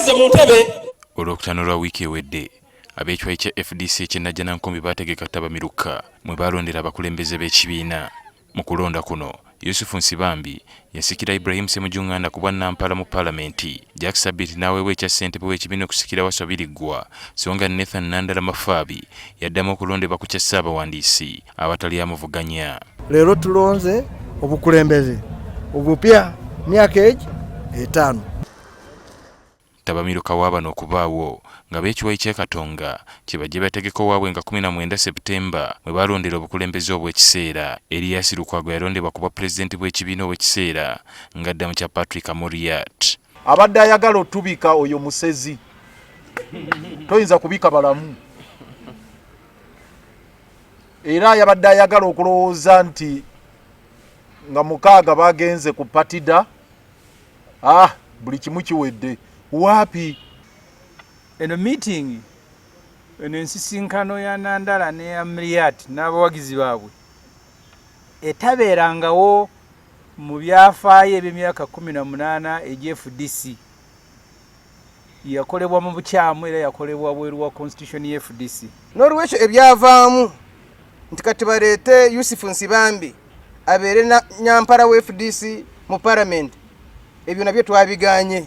Mubazze mu ntebe. Olwokutaano lwa wiiki ewedde, ab'ekiwayi kya FDC eky'e Najjanankumbi baategeka ttabamiruka mwe baalondera abakulembeze b'ekibiina. Mu kulonda kuno, Yusufu Nsibambi yasikira Ibrahim Ssemujju Nganda ku bwannampala mu palamenti, Jack Sabiiti n'aweebwa ekya ssentebe w'ekibiina okusikira Wasswa Biriggwa, so nga Nathan Nandala Mafaabi yaddamu okulondebwa ku kya ssaabawandiisi awatali amuvuganya. Leero tulonze obukulembeze obupya myaka egi 5. Ttabamiruka wa bano okubaawo nga b'ekiwayi ky'e Katonga kye bajje bategeke owaabwe nga 19 September mwe baalondera obukulembeze obw'ekiseera. Erias Lukwago yalondebwa ku bwapulezidenti bw'ekibiina obw'ekiseera ng'adda mu kya Patrick Amuriat. Abadde ayagala otubika oyo musezi, toyinza kubika balamu. Era yabadde ayagala okulowooza nti nga 6 bagenze ku patida, buli kimu kiwedde. Waapi? Eno meeting, eno ensisinkano ya Nandala ne Amuriat n'abawagizi baabwe etabeerangawo mu byafaayo eby'emyaka 18 egya FDC. Yakolebwa mu bukyamu era yakolebwa bweru wa constitution ya FDC. N'olwekyo ebyavaamu nti kati baleete Yusufu Nsibambi abeere nyampala wa FDC mu parliament, ebyo nabyo twabiganye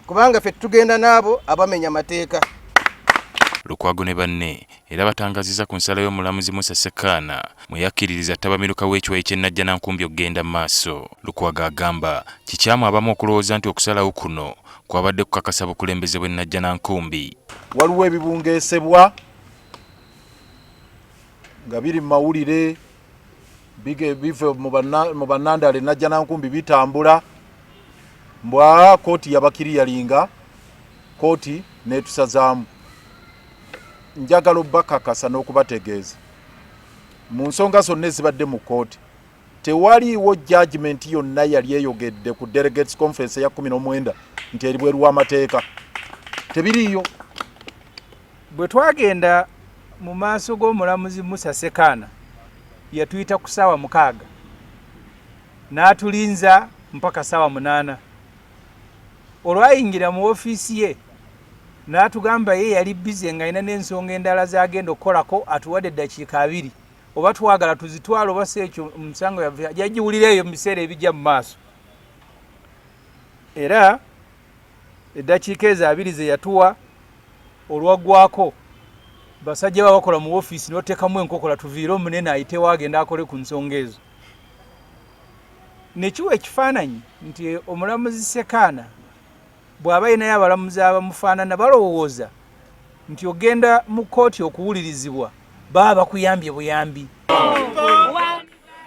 kubanga ffe tugenda n'abo abamenya amateeka. Lukwago ne banne era batangaazizza ku nsala y'omulamuzi Musa Ssekaana mwe yakkiririza ttabamiruka w'ekiwayi ky'e Najjanankumbi okugenda mu maaso. Lukwago agamba kikyamu abamu okulowooza nti okusalawo kuno kwabadde kukakasa bukulembeze bw'e Najjanankumbi. Waliwo ebibungeesebwa nga biri mu mawulire, biva mu bannandala e Najjanankumbi bitambula, mbwa kkooti yabakiriyalinga, kkooti n'etusazaamu. Njagala obbakakasa n'okubategeeza mu nsonga zonna ezibadde mu kkooti tewaliiwo judgment yonna yali eyogedde ku delegates conference eya 19 nti eri bweru w'amateeka, tebiriiyo. Bwe twagenda mu maaso g'omulamuzi Musa Ssekaana yatuyita ku ssaawa 6 n'atulinza mpaka ssaawa 8. Olwayingira mu ofiisi ye n'atugamba ye yali bize ng'alina n'ensonga endala z'agenda okukolako, atuwadde eddakiika 2 oba twagala tuzitwale oba si ekyo omusango yagiwulira eyo mu biseera ebijja mu maaso. Era eddakiika ezo 2 ze yatuwa olwaggwako basajja ba bakola mu ofiisi n'oteekamu enkokola tuviire omunene ayitewo agende akole ku nsonga ezo. Ne kiwa ekifaananyi nti omulamuzi Ssekaana bw'aba alinayo abalamuzi abamufaanana balowooza nti ogenda mu kkooti okuwulirizibwa baba bakuyambye buyambi.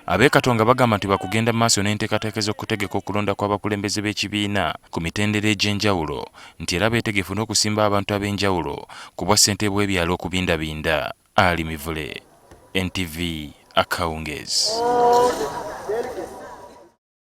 Ab'e Katonga bagamba nti bakugenda mu maaso n'enteekateeka ez'okutegeka okulonda kw'abakulembeze b'ekibiina ku mitendera egy'enjawulo nti era beetegefu n'okusimba abantu ab'enjawulo ku bwa ssentebe bw'ebyalo okubindabinda. Ali Mivule, NTV, Akawungeezi.